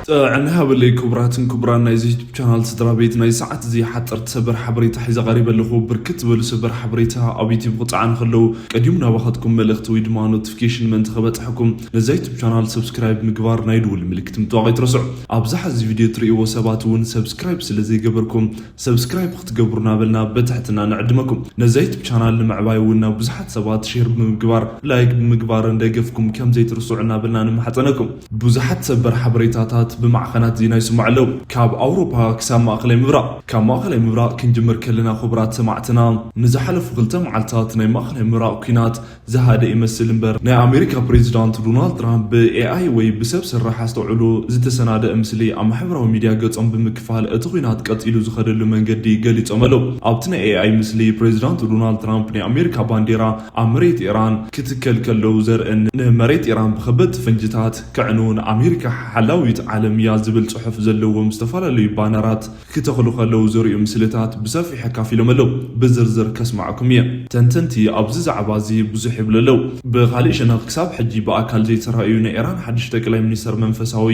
ጥዕና ሃበለይ ክቡራትን ክቡራን ናይዚ ዩቱብ ቻናል ስድራ ቤት፣ ናይ ሰዓት እዚ ሓፀርቲ ሰበር ሓበሬታ ሒዘ ቀሪበ ኣለኹ። ብርክት ዝበሉ ሰበር ሓበሬታ ኣብ ዩቱብ ክፀዓኑ ከለዉ ቀዲሙ ናባኻትኩም መልእኽቲ ወይ ድማ ኖቲፊኬሽን ምእንቲ ከበፅሐኩም ነዛ ዩቱብ ቻናል ሰብስክራይብ ምግባር ናይ ድውል ምልክት ምጥዋቕ ኣይትረስዑ። ኣብዛ ሕዚ ቪድዮ ትርእይዎ ሰባት እውን ሰብስክራይብ ስለ ዘይገበርኩም ሰብስክራይብ ክትገብሩ እናበልና በትሕትና ንዕድመኩም። ነዛ ዩቱብ ቻናል ንምዕባይ እውን ናብ ብዙሓት ሰባት ሼር ብምግባር ላይክ ብምግባርን ደገፍኩም ከም ዘይትርስዑ እናበልና ንማሕፀነኩም። ብዙሓት ሰበር ሓበሬታታት ብማዕኸናት ዜና ይስማዕ ኣለዉ። ካብ ኣውሮፓ ክሳብ ማእኸላይ ምብራቕ። ካብ ማእኸላይ ምብራቕ ክንጅምር ከለና ክቡራት ሰማዕትና፣ ንዝሓለፉ ክልተ መዓልታት ናይ ማእኸላይ ምብራቕ ኲናት ዝሃደ ይመስል እምበር፣ ናይ ኣሜሪካ ፕሬዚዳንት ዶናልድ ትራምፕ ብኤኣይ ወይ ብሰብ ሰራሕ ኣስተውዕሎ ዝተሰናደአ ምስሊ ኣብ ማሕበራዊ ሚድያ ገጾም ብምክፋል እቲ ኲናት ቀጺሉ ዝኸደሉ መንገዲ ገሊጾም ኣለዉ። ኣብቲ ናይ ኤኣይ ምስሊ ፕሬዚዳንት ዶናልድ ትራምፕ ናይ ኣሜሪካ ባንዴራ ኣብ መሬት ኢራን ክትከል ከለዉ ዘርእን ንመሬት ኢራን ብኸበድቲ ፈንጅታት ከዕንውን ኣሜሪካ ሓላዊት ዓለም እያ ዝብል ጽሑፍ ዘለዎም ዝተፈላለዩ ባነራት ክተኽሉ ከለዉ ዘርእዩ ምስልታት ብሰፊሕ ኣካፊሎም ኣለዉ። ብዝርዝር ከስማዕኩም እየ። ተንተንቲ ኣብዚ ዛዕባ እዚ ብዙሕ ይብሉ ኣለዉ። ብኻሊእ ሸነኽ ክሳብ ሕጂ ብኣካል ዘይተራእዩ ናይ ኢራን ሓድሽ ጠቅላይ ሚኒስተር መንፈሳዊ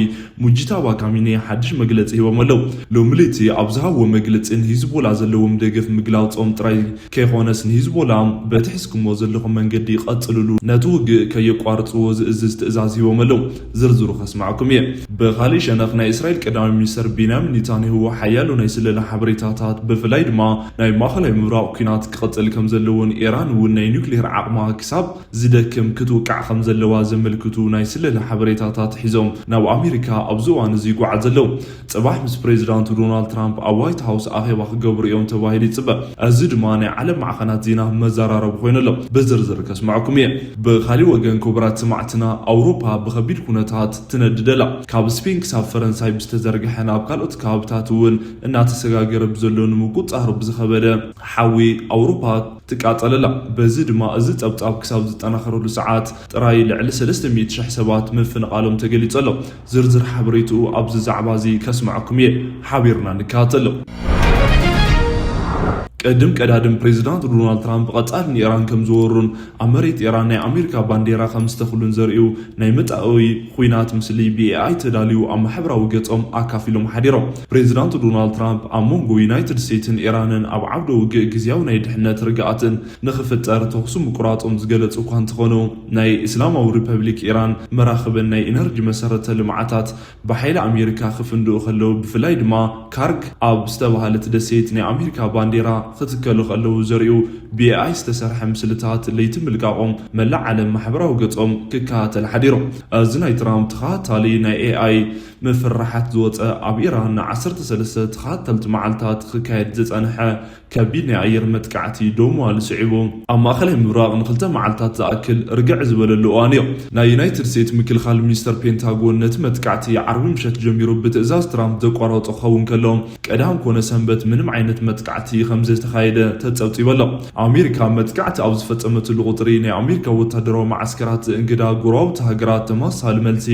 ሙጂታባ ካሚኔ ሓድሽ መግለጺ ሂቦም ኣለዉ። ሎሚ ለይቲ ኣብ ዝሃብዎ መግለጺ ንሂዝቦላ ዘለዎም ደገፍ ምግላጾም ጥራይ ከይኮነስ ንሂዝቦላ በቲ ሒዝኩሞ ዘለኹም መንገዲ ቀጽልሉ፣ ነቲ ውግእ ከየቋርጽዎ ዝእዝዝ ትእዛዝ ሂቦም ኣለዉ። ዝርዝሩ ከስማዕኩም እየ። ብኻሊእ ሸነኽ ናይ እስራኤል ቀዳማይ ሚኒስተር ቤንያሚን ኔታንያሁ ሓያሎ ናይ ስለላ ሓበሬታታት ብፍላይ ድማ ናይ ማእኸላይ ምብራቕ ኲናት ክቐጽል ከም ዘለዎን ኢራን እውን ናይ ኒውክሌር ዓቕማ ክሳብ ዝደክም ክትውቃዕ ከም ዘለዋ ዘመልክቱ ናይ ስለላ ሓበሬታታት ሒዞም ናብ ኣሜሪካ ኣብዚ እዋን እዚ ይጓዓዝ ኣለዉ። ጽባሕ ምስ ፕሬዚዳንት ዶናልድ ትራምፕ ኣብ ዋይት ሃውስ ኣኼባ ክገብሩ እዮም ተባሂሉ ይጽበ። እዚ ድማ ናይ ዓለም ማዕኸናት ዜና መዘራረቢ ኮይኑ ኣሎ። ብዝርዝር ከስማዕኩም እየ። ብኻሊእ ወገን ክቡራት ሰማዕትና፣ ኣውሮፓ ብኸቢድ ኩነታት ትነድድ ኣላ። ካብ ስፔን ክሳብ ፈረንሳይ ብዝተዘርግሐ ናብ ካልኦት ከባብታት እውን እናተሰጋገረ ብዘሎ ንምቁጽጻሩ ብዝኸበደ ሓዊ ኣውሮፓ ትቃጸል ኣላ። በዚ ድማ እዚ ጸብጻብ ክሳብ ዝጠናኸረሉ ሰዓት ጥራይ ልዕሊ ሰለስተ ሚእቲ ሽሕ ሰባት ምፍንቓሎም ተገሊጹ ኣሎ። ዝርዝር ሓበሬትኡ ኣብዚ ዛዕባ እዚ ከስምዓኩም እየ። ሓቢርና ንከታተሎ። ቅድም ቀዳድም ፕሬዚዳንት ዶናልድ ትራምፕ ቀጻሊ ንኢራን ከም ዝወሩን ኣብ መሬት ኢራን ናይ ኣሜሪካ ባንዴራ ከም ዝተኽሉን ዘርእዩ ናይ መጻኢ ኹናት ምስሊ ብኤኣይ ተዳልዩ ኣብ ማሕበራዊ ገጾም ኣካፊሎም ሓዲሮም። ፕሬዚዳንት ዶናልድ ትራምፕ ኣብ መንጎ ዩናይትድ ስቴትስን ኢራንን ኣብ ዓውደ ውግእ ግዝያዊ ናይ ድሕነት ርግኣትን ንኽፍጠር ተኹሲ ምቁራጾም ዝገለጹ እኳ እንተኾኑ፣ ናይ እስላማዊ ሪፐብሊክ ኢራን መራኽብን ናይ ኢነርጂ መሰረተ ልምዓታት ብሓይሊ ኣሜሪካ ክፍንድኡ ከለዉ፣ ብፍላይ ድማ ካርግ ኣብ ዝተባህለት ደሴት ናይ ኣሜሪካ ባንዴራ ክትከሉ ከለዉ ዘርእዩ ብኤኣይ ዝተሰርሐ ምስልታት ለይቲ ምልቃቖም መላእ ዓለም ማሕበራዊ ገጾም ክከታተል ሓዲሩ። እዚ ናይ ትራምፕ ተኸታታሊ ናይ ኤኣይ ምፍርራሓት ዝወጸ፣ ኣብ ኢራን ንዓሰርተ ሰለስተ ተኸታተልቲ መዓልታት ክካየድ ዝጸንሐ ከቢድ ናይ ኣየር መጥቃዕቲ ደው ምባሉ ስዒቡ፣ ኣብ ማእከላይ ምብራቕ ንኽልተ መዓልታት ዝኣክል ርግዕ ዝበለሉ እዋን እዩ። ናይ ዩናይትድ ስቴትስ ምክልኻል ሚኒስተር ፔንታጎን ነቲ መጥቃዕቲ ዓርቢ ምሸት ጀሚሩ ብትእዛዝ ትራምፕ ዘቋረጾ ክኸውን ከሎ፣ ቀዳም ኮነ ሰንበት ምንም ዓይነት መጥቃዕቲ ከም ዘይተኻየደ ተጸብጺቡ ኣሎ። ኣሜሪካ መጥቃዕቲ ኣብ ዝፈጸመትሉ ቁጽሪ ናይ ኣሜሪካ ወታደራዊ መዓስከራት ዘእንግዳ ጎረባብቲ ሃገራት ተመሳሳሊ መልሲ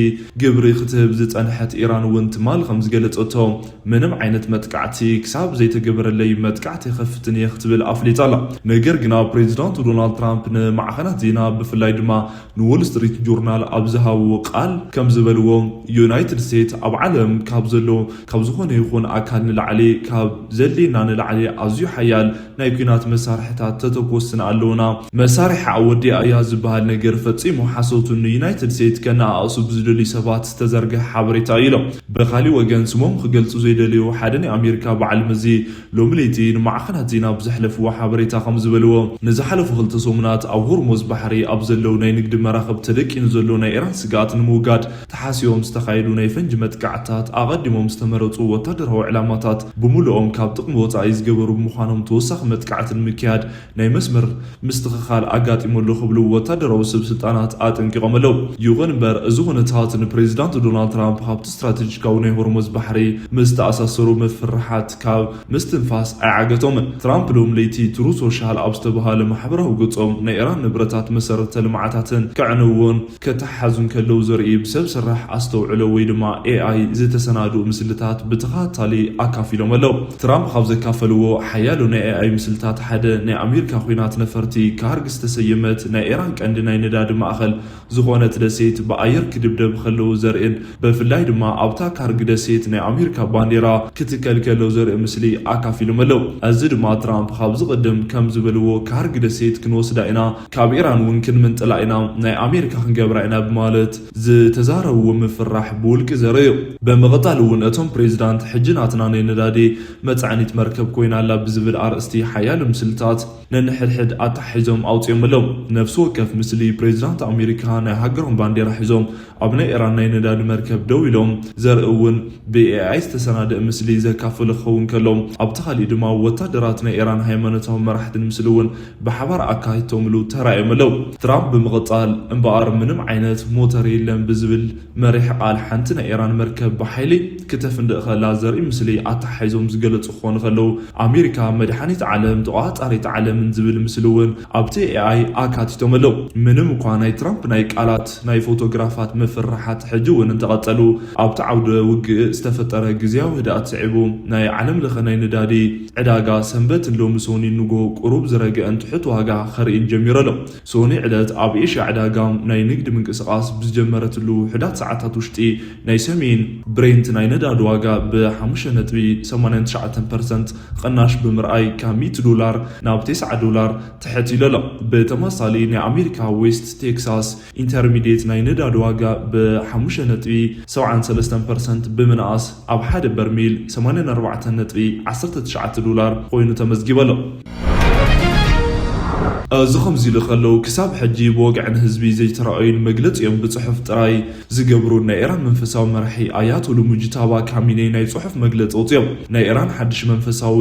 ግብሪ ክትህብ ዝጸንሐት ኢራን እውን ትማሊ ከም ዝገለጸቶ፣ ምንም ዓይነት መጥቃዕቲ ክሳብ ዘይተገበረለይ መጥቃዕቲ ኣይኸፍትን እየ ክትብል ኣፍሊጣ ኣላ። ነገር ግና ፕሬዚዳንት ዶናልድ ትራምፕ ንማዕኸናት ዜና ብፍላይ ድማ ንዎል ስትሪት ጆርናል ኣብ ዝሃብዎ ቃል ከም ዝበልዎ፣ ዩናይትድ ስቴትስ ኣብ ዓለም ካብ ዘሎ ካብ ዝኾነ ይኹን ኣካል ንላዕሊ ካብ ዘድልየና ንላዕሊ ኣዝዩ ሓያል ናይ ኲናት መሳርሕታት ተተኮስና ኣለውና። መሳርሒ ኣወዲኣ እያ ዝበሃል ነገር ፈጺሙ ሓሶትን ንዩናይትድ ስቴትስ ከነኣእሱ ብዝደልዩ ሰባት ዝተዘርግሐ ሓበሬታ እዩ ኢሎም። ብኻሊእ ወገን ስሞም ክገልጹ ዘይደልዩ ሓደ ናይ ኣሜሪካ በዓል መዚ ሎሚ ለይቲ ንማዕኸናት ዜና ብዘሕለፍዎ ሓበሬታ ከም ዝበልዎ፣ ንዝሓለፉ ክልተ ሰሙናት ኣብ ሆርሙዝ ባሕሪ ኣብ ዘለዉ ናይ ንግዲ መራኽብ ተደቂኑ ዘሎ ናይ ኢራን ስግኣት ንምውጋድ ተሓሲቦም ዝተኻየዱ ናይ ፈንጂ መጥቃዕትታት ኣቐዲሞም ዝተመረጹ ወታደራዊ ዕላማታት ብምሉኦም ካብ ጥቕሚ ወጻኢ ዝገበሩ ብምዃኖም ተወሳኺ መጥቃዕቲ ንምክያድ ናይ መስመር ምስትኽኻል ኣጋጢሙ ኣሎ ክብሉ ወታደራዊ ሰብ ስልጣናት ኣጠንቂቖም ኣለዉ። ይኹን እምበር እዚ ኩነታት ንፕሬዚዳንት ዶናልድ ትራምፕ ካብቲ ስትራቴጂካዊ ናይ ሆርሙዝ ባሕሪ ምስ ተኣሳሰሩ ምፍርሓት ካብ ምስትንፋስ ኣይዓገቶም። ትራምፕ ሎም ለይቲ ትሩ ሶሻል ኣብ ዝተባሃለ ማሕበራዊ ገጾም ናይ ኢራን ንብረታት መሰረተ ልምዓታትን ከዕንውን ከተሓሓዙ እንከለዉ ዘርኢ ብሰብ ስራሕ ኣስተውዕሎ ወይ ድማ ኤ ኣይ ዝተሰናድኡ ምስልታት ብተኸታታሊ ኣካፊሎም ኣለዉ። ትራምፕ ካብ ዘካፈልዎ ሓያሎ ናይ ኤ ኣይ ምስልታት ሓደ ናይ ኣሜሪካ ኲናት ነፈርቲ ካርግ ዝተሰየመት ናይ ኢራን ቀንዲ ናይ ነዳዲ ማእኸል ዝኾነት ደሴት ብኣየር ክድብደብ ከለዉ ዘርእን ብፍላይ ድማ ኣብታ ካርግ ደሴት ናይ ኣሜሪካ ባንዴራ ክትከል ከሎ ዘርኢ ምስሊ ኣካፊሎም ኣለዉ። እዚ ድማ ትራምፕ ካብ ዝቕድም ከም ዝበልዎ ካርግ ደሴት ክንወስዳ ኢና፣ ካብ ኢራን እውን ክንምንጥላ ኢና፣ ናይ ኣሜሪካ ክንገብራ ኢና ብማለት ዝተዛረብዎ ምፍራሕ ብውልቂ ዘርእዩ። ብምቕጻል እውን እቶም ፕሬዚዳንት ሕጂ ናትና ናይ ነዳዲ መጻዕኒት መርከብ ኮይና ኣላ ብዝብል ኣርእስቲ ሓያሎ ምስልታት ነንሕድሕድ ኣተሓሒዞም ኣውጺኦም ኣለዉ። ነፍሲ ወከፍ ምስሊ ፕሬዚዳንት ኣሜሪካ ናይ ሃገሮም ባንዴራ ሒዞም ኣብ ናይ ኢራን ናይ ነዳዲ መርከብ ደው ኢሎም ዘርኢ እውን ብ ኤ ኣይ ዝተሰናደእ ምስሊ ዘካፈሉ ክኸውን ከሎ፣ ኣብቲ ካሊእ ድማ ወታደራት ናይ ኢራን ሃይማኖታዊ መራሕትን ምስሊ እውን ብሓባር ኣካይቶምሉ ተራእዮም ኣለዉ። ትራምፕ ብምቕጻል እምበኣር ምንም ዓይነት ሞተር የለን ብዝብል መሪሕ ቃል ሓንቲ ናይ ኢራን መርከብ ብሓይሊ ክተፍንድእ ከላ ዘርኢ ምስሊ ኣተሓሒዞም ዝገለጹ ክኾኑ ከለዉ፣ ኣሜሪካ መድሓኒት ዓለም፣ ተቋጻሪት ዓለምን ዝብል ምስሊ እውን ኣብቲ ኤ ኣይ ኣካቲቶም ኣለዉ። ምንም እኳ ናይ ትራምፕ ናይ ቃላት፣ ናይ ፎቶግራፋት ምፍርራሓት ሕጂ እውን እንተቐጸሉ፣ ኣብቲ ዓውደ ውግእ ዝተፈጠረ ግዝያዊ ህድኣት ስዒቡ ናይ ዓለም ለኸ ናይ ነዳዲ ዕዳጋ ሰንበትን ሎሚ ሶኒ ንጎ ቁሩብ ዝረግአን ትሑት ዋጋ ከርእን ጀሚሩ ኣሎ። ሶኒ ዕለት ኣብ ኤሽያ ዕዳጋ ናይ ንግዲ ምንቅስቓስ ብዝጀመረትሉ ውሑዳት ሰዓታት ውሽጢ ናይ ሰሜን ብሬንት ናይ ነዳዲ ዋጋ ብ ሓሙሽተ ነጥቢ ሰማንያን ትሽዓተን ፐርሰንት ቅናሽ ብምርኣይ ካብ ሚእቲ ዶላር ናብ ተስዓ ዶላር ትሕት ኢሉ ኣሎ። ብተመሳሳሊ ናይ ኣሜሪካ ዌስት ቴክሳስ ኢንተርሚዲየት ናይ ነዳዲ ዋጋ ብ ሓሙሽተ ነጥቢ ሰብዓን ሰለስተን ፐርሰንት ብምንኣስ ኣብ ሓደ በርሚል ሰማንያን ኣርባዕተን ነጥቢ ዓሰርተ ትሽዓተ ዶላር ኮይኑ ተመዝጊቡ ኣሎ። እዚ ከምዚ ኢሉ ከለዉ፣ ክሳብ ሕጂ ብወግዒ ንህዝቢ ዘይተራእዩን መግለጺኦም ብጽሑፍ ጥራይ ዝገብሩን ናይ ኢራን መንፈሳዊ መራሒ ኣያቶሉ ሙጅታባ ካሚኔ ናይ ጽሑፍ መግለጺ ኣውጺኦም። ናይ ኢራን ሓድሽ መንፈሳዊ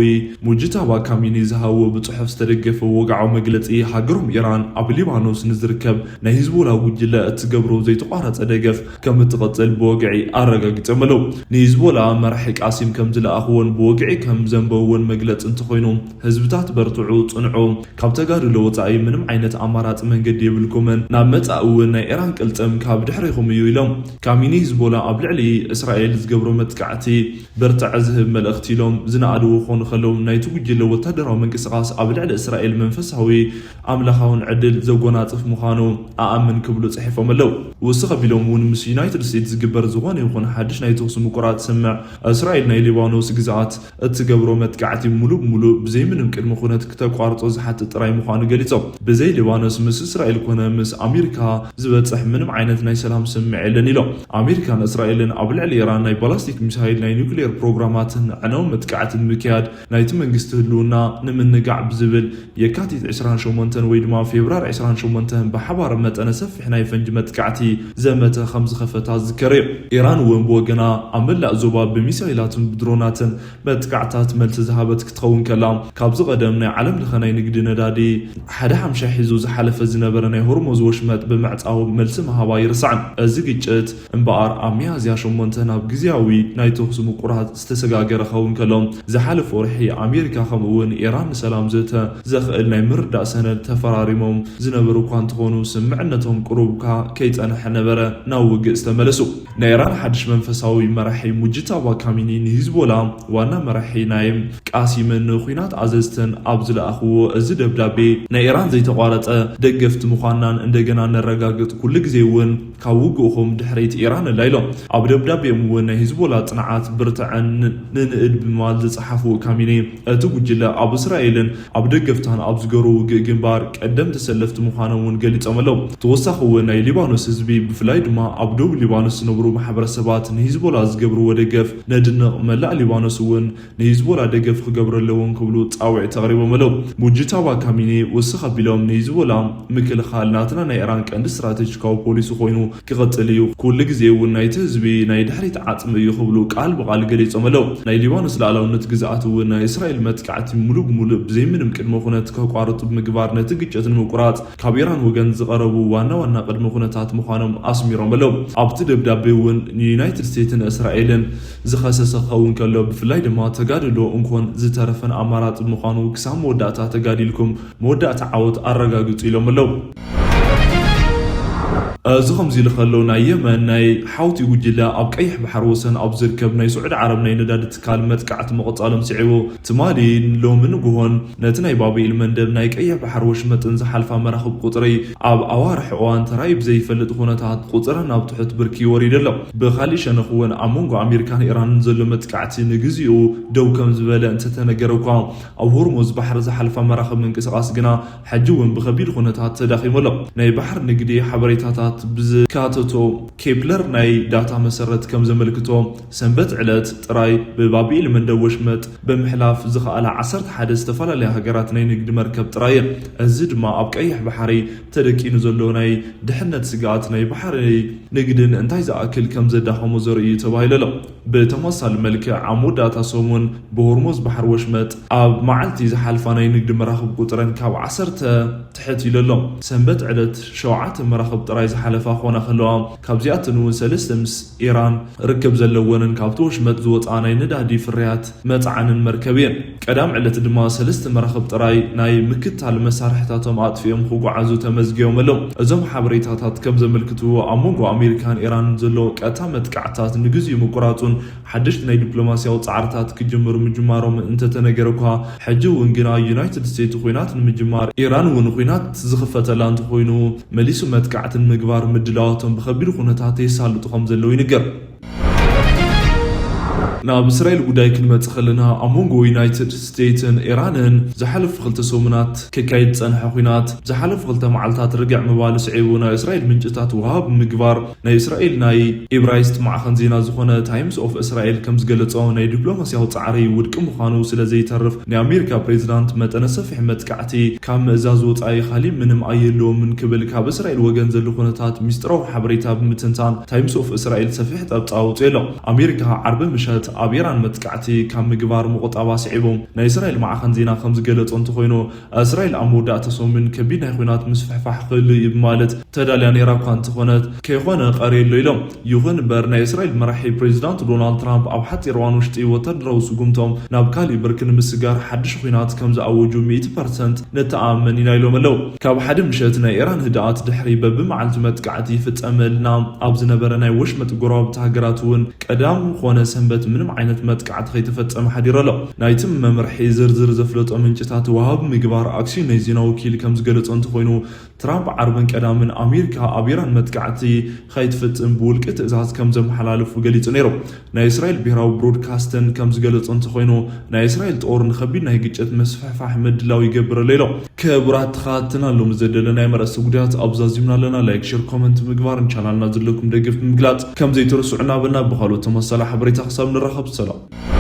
ሙጅታባ ካሚኔ ዝሃብዎ ብጽሑፍ ዝተደገፈ ወግዓዊ መግለጺ፣ ሃገሮም ኢራን ኣብ ሊባኖስ ንዝርከብ ናይ ሂዝቦላ ጉጅለ እትገብሮ ዘይተቋረጸ ደገፍ ከም እትቐጽል ብወግዒ ኣረጋጊጾም ኣለዉ። ንሂዝቦላ መራሒ ቃሲም ከም ዝለኣኽዎን ብወግዒ ከም ዘንበብዎን መግለጺ እንተኾይኑ፣ ህዝብታት በርትዑ፣ ጽንዑ፣ ካብ ተጋድሎ ወጻኢ ምንም ዓይነት ኣማራጺ መንገዲ የብልኩምን፣ ናብ መጻኢ እውን ናይ ኢራን ቅልጽም ካብ ድሕሬኹም እዩ ኢሎም። ካሚኒ ሂዝቦላ ኣብ ልዕሊ እስራኤል ዝገብሮ መጥቃዕቲ በርትዐ ዝህብ መልእኽቲ ኢሎም ዝነኣድዎ ክኾኑ ከለዉ፣ ናይቲ ጉጅለ ወታደራዊ ምንቅስቓስ ኣብ ልዕሊ እስራኤል መንፈሳዊ ኣምላኻውን ዕድል ዘጎናጽፍ ምዃኑ ኣኣምን ክብሉ ጽሒፎም ኣለዉ። ውስኽ ኣቢሎም እውን ምስ ዩናይትድ ስቴትስ ዝግበር ዝኾነ ይኹን ሓድሽ ናይ ተኹሲ ምቁራጽ ስምዕ እስራኤል ናይ ሊባኖስ ግዝኣት እትገብሮ መጥቃዕቲ ሙሉእ ብሙሉእ ብዘይ ምንም ቅድመ ኩነት ክተቋርጾ ዝሓትት ጥራይ ምዃኑ ገሊጾም። ብዘይ ሊባኖስ ምስ እስራኤል ኮነ ምስ ኣሜሪካ ዝበጽሕ ምንም ዓይነት ናይ ሰላም ስምምዕ የለን ኢሎም። ኣሜሪካን እስራኤልን ኣብ ልዕሊ ኢራን ናይ ባላስቲክ ሚሳይል ናይ ኒውክሌር ፕሮግራማትን ኣዕናዊ መጥቃዕቲ ንምክያድ ናይቲ መንግስቲ ህልውና ንምንጋዕ ብዝብል የካቲት ዕስራን ሸሞንተን ወይ ድማ ፌብራሪ ዕስራን ሸሞንተን ብሓባር መጠነ ሰፊሕ ናይ ፈንጂ መጥቃዕቲ ዘመተ ከም ዝኸፈታ ዝዝከር እዩ። ኢራን እውን ብወገና ኣብ መላእ ዞባ ብሚሳይላትን ብድሮናትን መጥቃዕታት መልሲ ዝሃበት ክትኸውን ከላ፣ ካብዚ ቀደም ናይ ዓለም ለኸ ናይ ንግዲ ነዳዲ ሓደ ሓምሻ ሒዙ ዝሓለፈ ዝነበረ ናይ ሆርሙዝ ወሽመጥ ብምዕጻው መልሲ ምሃባ ኣይርሳዕን። እዚ ግጭት እምበኣር ኣብ ሚያዝያ ሸሞንተ ናብ ግዝያዊ ናይ ተኹሲ ምቁራጽ ዝተሰጋገረ ክኸውን ከሎ፣ ዝሓለፈ ወርሒ ኣሜሪካ ከምኡ እውን ኢራን ንሰላም ዘተ ዘኽእል ናይ ምርዳእ ሰነድ ተፈራሪሞም ዝነበሩ እኳ እንተኾኑ፣ ስምምዕነቶም ቁሩብካ ከይጸንሐ ነበረ ናብ ውግእ ዝተመለሱ። ናይ ኢራን ሓድሽ መንፈሳዊ መራሒ ሙጅታባ ካሚኒ ንሂዝቦላ ዋና መራሒ ናይ ቃሲምን ንኹናት ኣዘዝትን ኣብ ዝለኣኽዎ እዚ ደብዳቤ፣ ናይ ኢራን ዘይተቋረጸ ደገፍቲ ምዃንናን እንደገና ነረጋግጽ፣ ኩሉ ግዜ እውን ካብ ውግእኹም ድሕሪት ኢራን ኣላ ኢሎም። ኣብ ደብዳቤኦም እውን ናይ ሂዝቦላ ጽንዓት ብርትዐን ን-፣ ንንእድ ብምባል ዝጸሓፍዎ ካሚኔ፣ እቲ ጉጅለ ኣብ እስራኤልን ኣብ ደገፍታን ኣብ ዝገበሮ ውግእ ግንባር ቀደም ተሰለፍቲ ምዃኖም እውን ገሊጾም ኣለዉ። ተወሳኺ እውን ናይ ሊባኖስ ህዝቢ ብፍላይ ድማ ኣብ ደቡብ ሊባኖስ ዝነብሩ ማሕበረሰባት ንሂዝቦላ ዝገብርዎ ደገፍ ነድንቕ፣ መላእ ሊባኖስ እውን ንሂዝቦላ ደገፍ ክገብሩ ኣለዎም ክብሉ ጻውዒት ኣቕሪቦም ኣለዉ። ሙጅታባ ካሚኔ ወስ-፣ ስኽ ኣቢሎም ንሂዝቦላ ምክልኻል ናትና ናይ ኢራን ቀንዲ ስትራቴጂካዊ ፖሊሲ ኮይኑ ክቐጽል እዩ። ኩሉ ግዜ እውን ናይቲ ህዝቢ ናይ ድሕሪት ዓጽሚ እዩ ክብሉ ቃል ብቃል ገሊጾም ኣለዉ። ናይ ሊባኖስ ሉዓላውነት ግዝኣት እውን ናይ እስራኤል መጥቃዕቲ ሙሉ ብሙሉ ብዘይ ምንም ቅድመ ኩነት ከቋርጡ ብምግባር ነቲ ግጭት ንምቁራጽ ካብ ኢራን ወገን ዝቐረቡ ዋና ዋና ቅድመ ኩነታት ምዃኖም ኣስሚሮም ኣለዉ። ኣብቲ ደብዳቤ እውን ንዩናይትድ ስቴትስን እስራኤልን ዝኸሰሰ ክኸውን ከሎ፣ ብፍላይ ድማ ተጋድሎ እንኮን ዝተረፈን ኣማራጺ ምዃኑ ክሳብ መወዳእታ ተጋዲልኩም መወዳእታ ዓወት ኣረጋግጹ ኢሎም ኣለዉ። እዚ ከምዚ ኢሉ ከሎ፣ ናይ የመን ናይ ሓውቲ ጉጅለ ኣብ ቀይሕ ባሕሪ ወሰን ኣብ ዝርከብ ናይ ስዑዲ ዓረብ ናይ ነዳዲ ትካል መጥቃዕቲ ምቕጻሎም ስዒቡ፣ ትማሊ ሎሚ ንግሆን ነቲ ናይ ባብኤል መንደብ ናይ ቀይሕ ባሕሪ ወሽመጥን ዝሓልፋ መራኽብ ቁጽሪ ኣብ ኣዋርሕ እዋን ተራእዩ ብዘይፈልጥ ኩነታት ቁጽረን ናብ ትሑት ብርኪ ወሪዱ ኣሎ። ብኻሊእ ሸነኽ እውን ኣብ መንጎ ኣሜሪካን ኢራንን ዘሎ መጥቃዕቲ ንግዚኡ ደው ከም ዝበለ እንተተነገረ እኳ፣ ኣብ ሆርሙዝ ባሕሪ ዝሓልፋ መራኽብ ምንቅስቓስ ግና ሕጂ እውን ብኸቢድ ኩነታት ተዳኺሙ ኣሎ። ናይ ባሕሪ ንግዲ ሓበሬታታት ብዝካተቶ ኬፕለር ናይ ዳታ መሰረት ከም ዘመልክቶ፣ ሰንበት ዕለት ጥራይ ብባብኤል መንደብ ወሽመጥ ብምሕላፍ ዝኸኣላ ዓሰርተ ሓደ ዝተፈላለያ ሃገራት ናይ ንግዲ መርከብ ጥራይ እየን። እዚ ድማ ኣብ ቀይሕ ባሕሪ ተደቂኑ ዘሎ ናይ ድሕነት ስግኣት ናይ ባሕሪ ንግድን እንታይ ዝኣክል ከም ዘዳኸሞ ዘርኢ እዩ ተባሂሉ ኣሎ። ብተመሳሳሊ መልክዕ፣ ኣብ መወዳእታ ሰሙን ብሆርሙዝ ባሕሪ ወሽመጥ ኣብ መዓልቲ ዝሓልፋ ናይ ንግዲ መራኽብ ቁጽረን ካብ ዓሰርተ ትሕት ኢሉ ኣሎ። ሰንበት ዕለት ሸውዓተ መራኽብ ጥራይ ዝሓለፋ ክኾና ከለዋ፣ ካብዚኣተን እውን ሰለስተ ምስ ኢራን ርክብ ዘለወንን ካብቲ ወሽመጥ ዝወፅኣ ናይ ነዳዲ ፍርያት መፅዓንን መርከብ እየን። ቀዳም ዕለት ድማ ሰለስተ መራኽብ ጥራይ ናይ ምክትታል መሳርሕታቶም ኣጥፊኦም ክጓዓዙ ተመዝጊቦም ኣለዉ። እዞም ሓበሬታታት ከም ዘመልክትዎ፣ ኣብ መንጎ ኣሜሪካን ኢራንን ዘሎ ቀጥታ መጥቃዕትታት ንግዚኡ ምቁራጹን ሓደሽቲ ናይ ዲፕሎማስያዊ ጻዕርታት ክጅምሩ ምጅማሮም እንተተነገረ እኳ፣ ሕጂ እውን ግና ዩናይትድ ስቴትስ ኲናት ንምጅማር፣ ኢራን እውን ኲናት ዝኽፈተላ እንተኾይኑ፣ መሊሱ መጥቃዕቲ ንምግባር ምድላዋቶም ብኸቢድ ኩነታት የሳልጡ ከም ዘለዉ ይንገር። ናብ እስራኤል ጉዳይ ክንመጽእ ከለና፣ ኣብ መንጎ ዩናይትድ ስቴትስን ኢራንን ዝሓለፉ ክልተ ሰሙናት ክካየድ ዝጸንሐ ኲናት፣ ዝሓለፉ ክልተ መዓልታት ርግዕ ምባሉ ስዒቡ፣ ናይ እስራኤል ምንጭታት ወሃብ ምግባር ናይ እስራኤል ናይ ኢብራይስጥ ማዕኸን ዜና ዝኾነ ታይምስ ኦፍ እስራኤል ከም ዝገለጾ፣ ናይ ዲፕሎማስያዊ ጻዕሪ ውድቂ ምዃኑ ስለ ዘይተርፍ፣ ናይ ኣሜሪካ ፕሬዚዳንት መጠነ ሰፊሕ መጥቃዕቲ ካብ ምእዛዝ ወጻኢ ካሊእ ምንም ኣየለዎምን ክብል ካብ እስራኤል ወገን ዘሎ ኩነታት ሚስጥራዊ ሓበሬታ ብምትንታን ታይምስ ኦፍ እስራኤል ሰፊሕ ጸብጻብ ኣውጺኡ ኣሎ። ኣሜሪካ ዓርቢ ምሸት ኣብ ኢራን መጥቃዕቲ ካብ ምግባር ምቑጣባ ስዒቡ፣ ናይ እስራኤል ማዕኸን ዜና ከም ዝገለጾ እንተኾይኑ፣ እስራኤል ኣብ መወዳእታ ሰሙን ከቢድ ናይ ኲናት ምስፍሕፋሕ ክህሉ እዩ ብማለት ተዳልያ ነይራ እኳ እንተኾነት፣ ከይኾነ ቀርየሎ ኢሎም። ይኹን እምበር፣ ናይ እስራኤል መራሒ ፕሬዚዳንት ዶናልድ ትራምፕ ኣብ ሓፂር እዋን ውሽጢ ወታደራዊ ስጉምቶም ናብ ካሊእ ብርኪ ንምስጋር ሓድሽ ኲናት ከም ዝኣወጁ ሚእቲ ፐርሰንት ንተኣመን ኢና ኢሎም ኣለዉ። ካብ ሓደ ምሸት ናይ ኢራን ህድኣት ድሕሪ በብመዓልቲ መጥቃዕቲ ይፍፀመልና ኣብ ዝነበረ ናይ ወሽመጥ ጎረባብቲ ሃገራት እውን ቀዳም ኮነ ሰንበት ምንም ዓይነት መጥቃዕቲ ከይተፈጸመ ሓዲሩ ኣሎ። ናይቲ መምርሒ ዝርዝር ዘፍለጦ ምንጭታት ወሃቢ ምግባር ኣክሲዮን ናይ ዜና ወኪል ከም ዝገለጾ እንተኾይኑ፣ ትራምፕ ዓርብን ቀዳምን ኣሜሪካ ኣብ ኢራን መጥቃዕቲ ከይትፍጽም ብውልቂ ትእዛዝ ከም ዘመሓላለፉ ገሊጹ ነይሩ። ናይ እስራኤል ብሄራዊ ብሮድካስትን ከም ዝገለጾ እንተኾይኑ፣ ናይ እስራኤል ጦር ንኸቢድ ናይ ግጭት መስፍሕፋሕ ምድላው ይገብር ኣሎ ኢሎም። ክቡራት ተኸታተልና፣ ሎሚ ዘደለናዮም ኣርእስተ ጉዳያት ኣብዛዚምና ኣለና። ላይክ፣ ሼር፣ ኮመንት ምግባርን ቻናልና ዘለኩም ደገፍ ብምግላጽ ከም ዘይትርስዑ እናበልና፣ ብኻልኦት ተመሳሳሊ ሓበሬታ ክሳብ ንራኸብ፣ ሰላም።